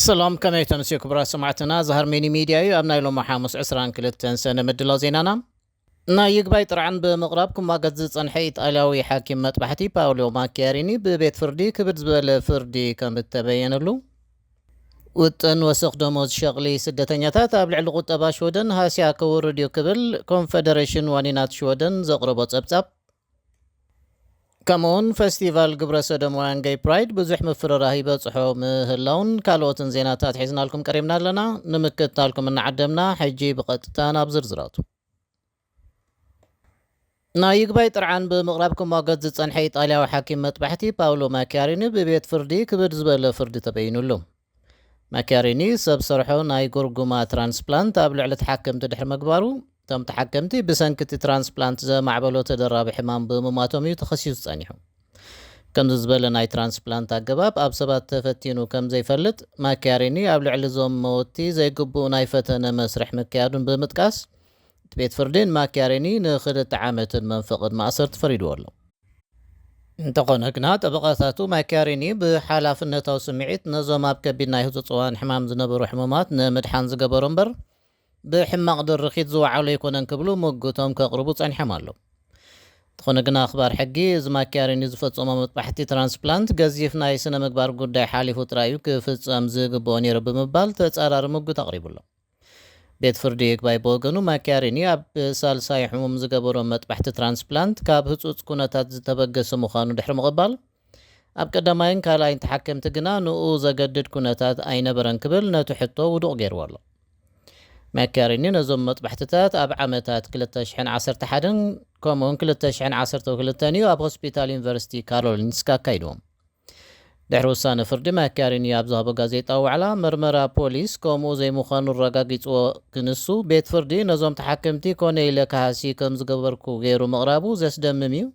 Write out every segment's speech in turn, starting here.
ሰላም፣ ከመይ ተምስዩ ክቡራት ሰማዕትና? ዛሃር ሚኒ ሚድያ እዩ። ኣብ ናይ ሎሚ ሓሙስ ዕስራን ክልተን ሰነ ምድላው ዜናና፣ ናይ ይግባይ ጥርዓን ብምቕራብ ክሟገት ዝጸንሐ ኢጣልያዊ ሓኪም መጥባሕቲ ፓውሎ ማኪያሪኒ ብቤት ፍርዲ ክብድ ዝበለ ፍርዲ ከም እተበየነሉ፣ ውጥን ወሰኽ ደሞዝ ሸቕሊ ስደተኛታት ኣብ ልዕሊ ቁጠባ ሽወደን ሃስያ ክውርድ እዩ ክብል ኮንፈደሬሽን ዋኒናት ሽወደን ዘቕረቦ ጸብጻብ፣ ከምኡውን ፈስቲቫል ግብረ ሰዶማውያን ገይ ፕራይድ ብዙሕ ምፍርራህ ይበጽሖ ምህላውን ካልኦትን ዜናታት ሒዝናልኩም ቀሪብና ኣለና። ንምክትታልኩም እናዓደምና፣ ሕጂ ብቐጥታ ናብ ዝርዝራቱ። ናይ ይግባይ ጥርዓን ብምቕራብ ክሟገት ዝጸንሐ ኢጣልያዊ ሓኪም መጥባሕቲ ፓውሎ ማኪያሪኒ ብቤት ፍርዲ ክብድ ዝበለ ፍርዲ ተበይኑሉ። ማኪያሪኒ ሰብ ሰርሖ ናይ ጎርጉማ ትራንስፕላንት ኣብ ልዕሊ ተሓከምቲ ድሕሪ ምግባሩ፣ እቶም ተሓከምቲ ብሰንኪ እቲ ትራንስፕላንት ዘማዕበሎ ተደራቢ ሕማም ብምማቶም እዩ ተኸሲሱ ጸኒሑ። ከምዚ ዝበለ ናይ ትራንስፕላንት ኣገባብ ኣብ ሰባት ተፈቲኑ ከም ዘይፈልጥ ማኪያሪኒ ኣብ ልዕሊ እዞም መወቲ ዘይግቡእ ናይ ፈተነ መስርሕ ምክያዱን ብምጥቃስ፣ እቲ ቤት ፍርዲ ንማኪያሪኒ ንክልተ ዓመትን መንፈቕን ማእሰርቲ ፈሪድዎ ኣሎ። እንተኾነ ግና፣ ጠበቓታቱ ማኪያሪኒ ብሓላፍነታዊ ስምዒት ነዞም ኣብ ከቢድ ናይ ህጹጽ እዋን ሕማም ዝነበሩ ሕሙማት ንምድሓን ዝገበሮ እምበር፣ ብሕማቕ ድርኺት ዝወዓሎ ኣይኮነን ክብሉ ምጉቶም ከቕርቡ ጸኒሖም ኣለዉ። እንተኾነ ግና፣ ኣኽባር ሕጊ እዚ ማኪያሪኒ ዝፈጸሞ መጥባሕቲ ትራንስፕላንት ገዚፍ ናይ ስነ ምግባር ጉዳይ ሓሊፉ ጥራይ እዩ ክፍጸም ዝግብኦ ነይሩ ብምባል ተጻራሪ ምጉት ኣቕሪቡ ኣሎ። ቤት ፍርዲ ይግባይ ብወገኑ፣ ማኪያሪኒ ኣብ ሳልሳይ ሕሙም ዝገበሮ መጥባሕቲ ትራንስፕላንት ካብ ህጹጽ ኩነታት ዝተበገሰ ምዃኑ ድሕሪ ምቕባል፣ ኣብ ቀዳማይን ካልኣይን ተሓከምቲ ግና ንኡ ዘገድድ ኩነታት ኣይነበረን ክብል ነቲ ሕቶ ውዱቕ ገይርዎ ኣሎ። ማኪያሪኒ ነዞም መጥባሕትታት ኣብ ዓመታት ክልተ ሽሕን ዓሰርተ ሓደን ከምኡውን ክልተ ሽሕን ዓሰርተ ክልተን እዩ ኣብ ሆስፒታል ዩኒቨርሲቲ ካሮሊንስካ ኣካይድዎም። ድሕሪ ውሳነ ፍርዲ፣ ማኪያሪኒ ኣብ ዝሃቦ ጋዜጣዊ ዋዕላ፣ መርመራ ፖሊስ ከምኡ ዘይምዃኑ ኣረጋጊጽዎ ክንሱ፣ ቤት ፍርዲ ነዞም ተሓከምቲ ኮነ ኢለ ክሃሲ ከም ዝገበርኩ ገይሩ ምቕራቡ ዘስደምም እዩ።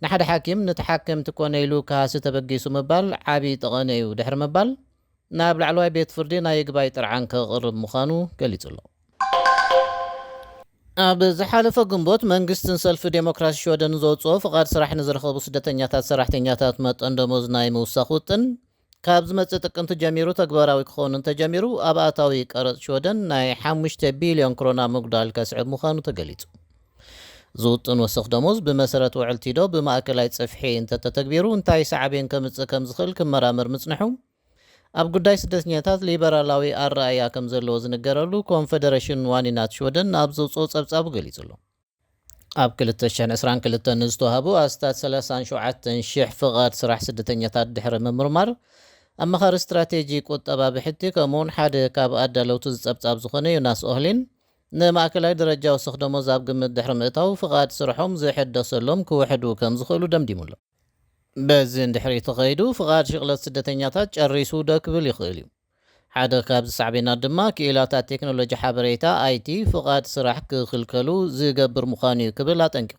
ንሓደ ሓኪም ንተሓከምቲ ኮነ ኢሉ ክሃሲ ተበጊሱ ምባል ዓቢ ጠቐነ እዩ ድሕሪ ምባል፣ ናብ ላዕለዋይ ቤት ፍርዲ ናይ ይግባይ ጥርዓን ከቕርብ ምዃኑ ገሊጹ ኣሎ። ኣብ ዝሓለፈ ግንቦት፣ መንግስትን ሰልፊ ዴሞክራሲ ሽወደን ዘውፅኦ ፍቓድ ስራሕ ንዝረኸቡ ስደተኛታት ሰራሕተኛታት መጠን ደሞዝ ናይ ምውሳኽ ውጥን፣ ካብ ዝመጽእ ጥቅምቲ ጀሚሩ ተግባራዊ ክኸውን እንተጀሚሩ፣ ኣብ ኣታዊ ቀረጽ ሽወደን ናይ ሓሙሽተ ቢልዮን ክሮና ምጉዳል ከስዕብ ምዃኑ ተገሊጹ። ዝውጥን ወሰኽ ደሞዝ ብመሰረት ውዕል ቲዶ ብማእከላይ ጽፍሒ እንተተተግቢሩ እንታይ ሳዕቤን ከምጽእ ከም ዝኽእል ክመራመር ምጽንሑ፣ ኣብ ጉዳይ ስደተኛታት ሊበራላዊ ኣረኣእያ ከም ዘለዎ ዝንገረሉ ኮንፈደሬሽን ዋኒናት ሽወደን ኣብ ዘውፅኦ ጸብጻቡ ገሊጹ ኣሎ። ኣብ ክልተ ሽሕን ዕስራን ክልተን ንዝተዋህቡ ኣስታት ሰላሳን ሸውዓተን ሽሕ ፍቓድ ስራሕ ስደተኛታት ድሕሪ ምምርማር፣ ኣማኻሪ ስትራቴጂ ቁጠባ ብሕቲ ከምኡውን ሓደ ካብ ኣዳለውቲ ዝጸብጻብ ዝኾነ ዮናስ ኦህሊን፣ ንማእከላይ ደረጃ ወሰኽ ደሞዝ ኣብ ግምት ድሕሪ ምእታው፣ ፍቓድ ስርሖም ዝሕደሰሎም ክውሕዱ ከም ዝኽእሉ ደምዲሙ ኣሎ። በዚ እንድሕሪ ተኸይዱ፣ ፍቓድ ሽቕለት ስደተኛታት ጨሪሱ ደው ክብል ይኽእል እዩ። ሓደ ካብዚ ሳዕቤናት ድማ፣ ክኢላታት ቴክኖሎጂ ሓበሬታ፣ ኣይቲ፣ ፍቓድ ስራሕ ክኽልከሉ ዝገብር ምዃኑ እዩ ክብል ኣጠንቂቑ።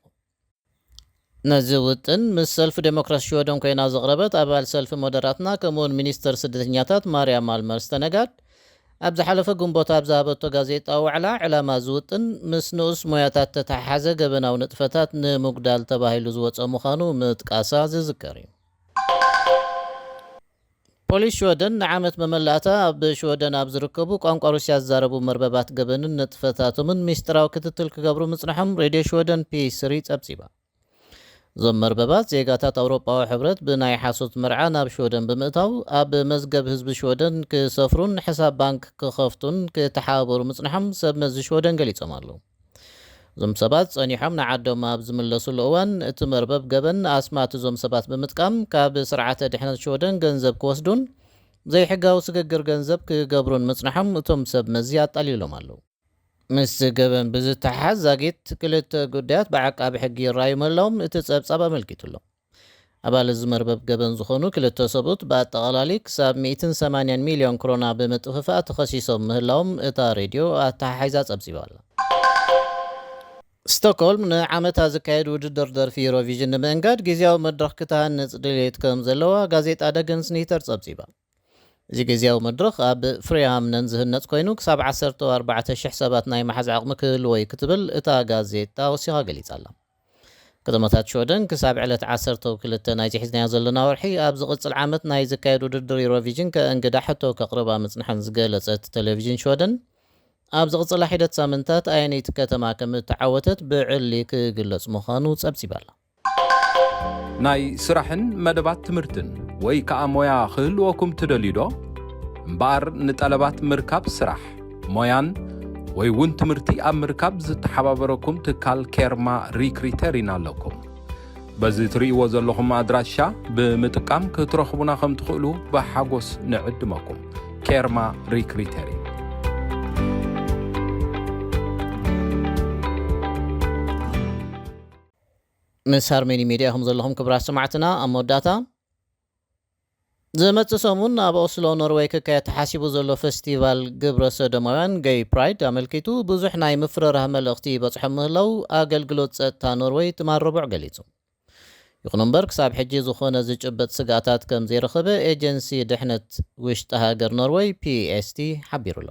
ነዚ ውጥን ምስ ሰልፊ ዴሞክራሲ ሽወደን ኮይና ዘቕረበት ኣባል ሰልፊ ሞደራትና ከምኡውን ሚኒስተር ስደተኛታት ማርያ ማልመር ስተነጋድ፣ ኣብ ዝሓለፈ ግንቦት ኣብ ዝሃበቶ ጋዜጣዊ ዋዕላ፣ ዕላማ እዚ ውጥን ምስ ንኡስ ሞያታት ተተሓሓዘ ገበናዊ ንጥፈታት ንምጉዳል ተባሂሉ ዝወጸ ምዃኑ ምጥቃሳ ዝዝከር እዩ። ፖሊስ ሽወደን ንዓመት መመላእታ ኣብ ሽወደን ኣብ ዝርከቡ ቋንቋ ሩስያ ዝዛረቡ መርበባት ገበንን ንጥፈታቶምን ሚስጥራዊ ክትትል ክገብሩ ምጽንሖም ሬድዮ ሽወደን ፒ ስሪ ጸብጺባ። እዞም መርበባት፣ ዜጋታት ኣውሮጳዊ ሕብረት ብናይ ሓሶት መርዓ ናብ ሽወደን ብምእታው፣ ኣብ መዝገብ ህዝቢ ሽወደን ክሰፍሩን ሕሳብ ባንክ ክኸፍቱን ክተሓባበሩ ምጽንሖም ሰብ መዚ ሽወደን ገሊጾም ኣለዉ። እዞም ሰባት ጸኒሖም ንዓዶም ኣብ ዝምለሱሉ እዋን፣ እቲ መርበብ ገበን ኣስማት እዞም ሰባት ብምጥቃም፣ ካብ ስርዓተ ድሕነት ሽወደን ገንዘብ ክወስዱን ዘይሕጋዊ ስግግር ገንዘብ ክገብሩን ምጽንሖም እቶም ሰብ መዚ ኣጣሊሎም ኣለዉ። ምስቲ ገበን ብዝተሓሓዝ ዛጊት ክልተ ጉዳያት ብዓቃቢ ሕጊ ይረኣዩ ምህላዎም እቲ ጸብጻብ ኣመልኪቱ ኣሎ። ኣባል እዚ መርበብ ገበን ዝኾኑ ክልተ ሰብኡት ብኣጠቓላሊ ክሳብ ሚእትን ሰማንያን ሚልዮን ክሮና ብምጥፍፋእ ተኸሲሶም ምህላዎም እታ ሬድዮ ኣተሓሒዛ ጸብጺባ ኣላ። ስቶክሆልም ንዓመታ ዝካየድ ውድድር ደርፊ ዩሮቪዥን ንምእንጋድ ግዜያዊ መድረኽ ክትሃንጽ ድሌት ከም ዘለዋ ጋዜጣ ደገንስ ኒተር ጸብጺባ። እዚ ግዜያዊ መድረኽ ኣብ ፍሬሃምነን ዝህነጽ ኮይኑ፣ ክሳብ ዓሰርተ ኣርባዕተ ሽሕ ሰባት ናይ ምሓዝ ዓቕሚ ክህልዎ እዩ ክትብል እታ ጋዜጣ ወሲኻ ገሊጻ ኣላ። ከተማታት ሽወደን ክሳብ ዕለት ዓሰርተ ክልተ ናይዚ ሒዝናዮ ዘለና ወርሒ ኣብ ዝቕጽል ዓመት ናይ ዝካየድ ውድድር ዩሮቪዥን ከእንግዳ ሕቶ ከቕርባ ምጽንሐን ዝገለጸት ቴሌቪዥን ሽወደን፣ ኣብ ዝቕጽላ ሒደት ሳምንታት ኣየነይቲ ከተማ ከም እተዓወተት ብዕሊ ክግለጽ ምዃኑ ጸብጺባ'ላ። ናይ ስራሕን መደባት ትምህርትን ወይ ከኣ ሞያ ክህልወኩም ትደልዩ ዶ? እምበኣር ንጠለባት ምርካብ ስራሕ፣ ሞያን ወይ እውን ትምህርቲ ኣብ ምርካብ ዝተሓባበረኩም ትካል ኬርማ ሪክሪተር ኢና ኣለኩም። በዚ ትርእይዎ ዘለኹም ኣድራሻ ብምጥቃም ክትረኽቡና ከም ትኽእሉ ብሓጎስ ንዕድመኩም። ኬርማ ሪክሪተር። ምስ ሃርመኒ ሜድያ ኢኹም ዘለኹም ክቡራት ሰማዕትና። ኣብ መወዳእታ፣ ዝመጽእ ሰሙን ኣብ ኦስሎ ኖርወይ ክካየድ ተሓሲቡ ዘሎ ፈስቲቫል ግብረ ሰዶማውያን ገይ ፕራይድ ኣመልኪቱ ብዙሕ ናይ ምፍርራህ መልእኽቲ ይበጽሖም ምህላው ኣገልግሎት ጸጥታ ኖርወይ ትማል ረቡዕ ገሊጹ። ይኹን እምበር ክሳብ ሕጂ ዝኾነ ዝጭበጥ ስግኣታት ከም ዘይረኸበ ኤጀንሲ ድሕነት ውሽጢ ሃገር ኖርወይ ፒኤስቲ ሓቢሩ ኣሎ።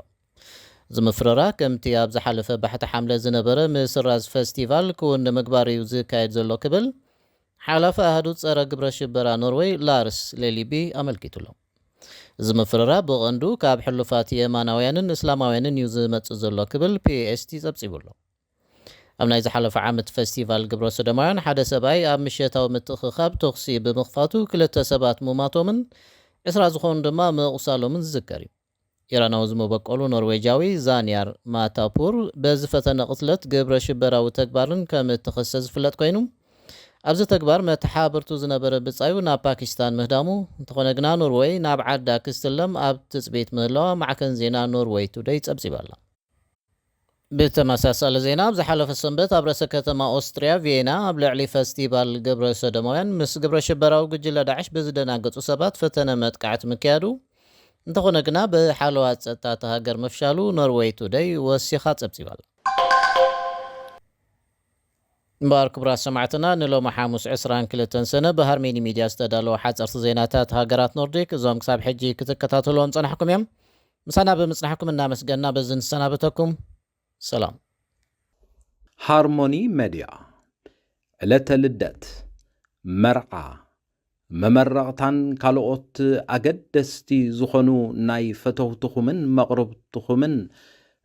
እዚ ምፍርራህ ከምቲ ኣብ ዝሓለፈ ባሕቲ ሓምለ ዝነበረ ምስራዝ ፈስቲቫል ክውን ንምግባር እዩ ዝካየድ ዘሎ ክብል ሓላፊ ኣሃዱ ጸረ ግብረ ሽበራ ኖርወይ ላርስ ሌሊቢ ኣመልኪቱ ኣሎ። እዚ ምፍርራህ ብቐንዱ ካብ ሕሉፋት የማናውያንን እስላማውያንን እዩ ዝመጽእ ዘሎ ክብል ፒኤስቲ ጸብጺቡ ኣሎ። ኣብ ናይ ዝሓለፈ ዓመት ፈስቲቫል ግብረ ሰዶማውያን ሓደ ሰብኣይ ኣብ ምሸታዊ ምትእኽኻብ ተኹሲ ብምኽፋቱ ክልተ ሰባት ምማቶምን ዕስራ ዝኾኑ ድማ ምቑሳሎምን ዝዝከር እዩ። ኢራናዊ ዝመበቆሉ ኖርዌጃዊ ዛንያር ማታፑር በዚ ፈተነ ቅትለት ግብረ ሽበራዊ ተግባርን ከም እተኸሰ ዝፍለጥ ኮይኑ፣ ኣብዚ ተግባር መተሓባበርቱ ዝነበረ ብጻዩ ናብ ፓኪስታን ምህዳሙ፣ እንተኾነ ግና ኖርወይ ናብ ዓዳ ክስትለም ኣብ ትጽቢት ምህላዋ ማዕከን ዜና ኖርወይ ቱደይ ጸብጺባ ኣላ። ብተመሳሳሊ ዜና፣ ኣብ ዝሓለፈ ሰንበት ኣብ ርእሰ ከተማ ኦስትርያ ቪየና ኣብ ልዕሊ ፈስቲቫል ግብረ ሰዶማውያን ምስ ግብረ ሽበራዊ ጉጅለ ዳዕሽ ብዝደናገጹ ሰባት ፈተነ መጥቃዕቲ ምክያዱ፣ እንተኾነ ግና ብሓለዋ ጸጥታ እታ ሃገር ምፍሻሉ ኖርወይ ቱደይ ወሲኻ ጸብጺባ ኣላ። እምበኣር ክቡራት ሰማዕትና፣ ንሎሚ ሓሙስ ዕስራን ክልተን ሰነ ብሃርሜኒ ሚድያ ዝተዳለወ ሓጸርቲ ዜናታት ሃገራት ኖርዲክ እዞም ክሳብ ሕጂ ክትከታተልዎም ጸናሕኩም እዮም። ምሳና ብምጽናሕኩም እናመስገንና በዚ ንሰናበተኩም። ሰላም። ሃርሞኒ ሜድያ፣ ዕለተ ልደት፣ መርዓ፣ መመረቕታን ካልኦት ኣገደስቲ ዝኾኑ ናይ ፈተውትኹምን መቕርብትኹምን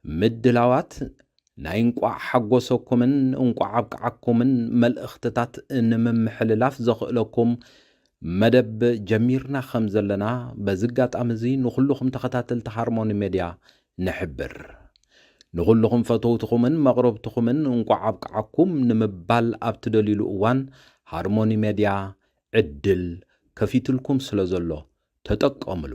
ምድላዋት ናይ እንቋዕ ሓጎሰኩምን እንቋዕ ኣብቅዓኩምን መልእኽትታት ንምምሕልላፍ ዘኽእለኩም መደብ ጀሚርና ከም ዘለና በዚ ኣጋጣሚ እዚ ንኹልኹም ተኸታተልቲ ሃርሞኒ ሜድያ ንሕብር። ንኹልኹም ፈተውትኹምን መቕረብትኹምን እንቋዕ ኣብቅዓኩም ንምባል ኣብ ትደልዩሉ እዋን ሃርሞኒ ሜድያ ዕድል ከፊትልኩም ስለ ዘሎ ተጠቀምሉ።